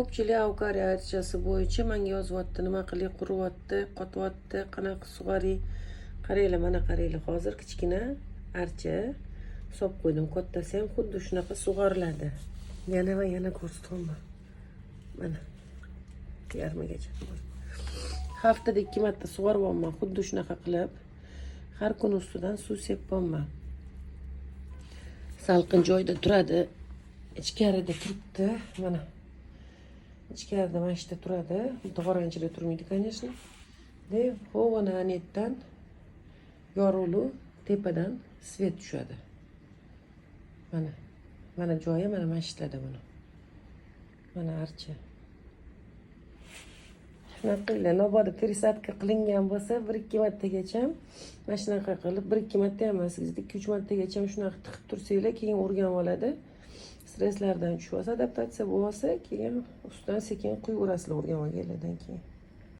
Ko'pchilik araukaria archasi bo'yicha menga yozyapti: nima qilay, quriyapti, qotyapti, qanaqa sug'oray? Qaranglar, mana qaranglar, hozir kichkina archa solib qo'ydim. Kattasi ham xuddi shunaqa sug'oriladi. Yana va yana ko'rsatyapman. Mana, yarmigacha. Haftada ikki marta sug'oryapman xuddi shunaqa qilib. Har kuni ustidan suv sepyapman. Salqin joyda turadi. Ichkarida turibdi. Mana, ichkarida mana shu yerda turadi. Tog'orani ichida turmaydi, конечно. De hovona anetdan yorug'lu, tepadan свет tushadi. Mana, mana joyi, mana shu yerda buni. Mana archa. Shunaqa qilinglar. Mabodo пересадка qilingan bo'lsa, bir ikki martagacha mana shunaqa qilib, bir ikki marta ham emas, ikki uch martagacha shunaqa tiqib tursanglar, keyin o'rganib oladi. Stresslardan tushib olsa, adaptatsiya bo'lib olsa, keyin ustidan sekin quyaverasizlar o'rganib olganlardan keyin.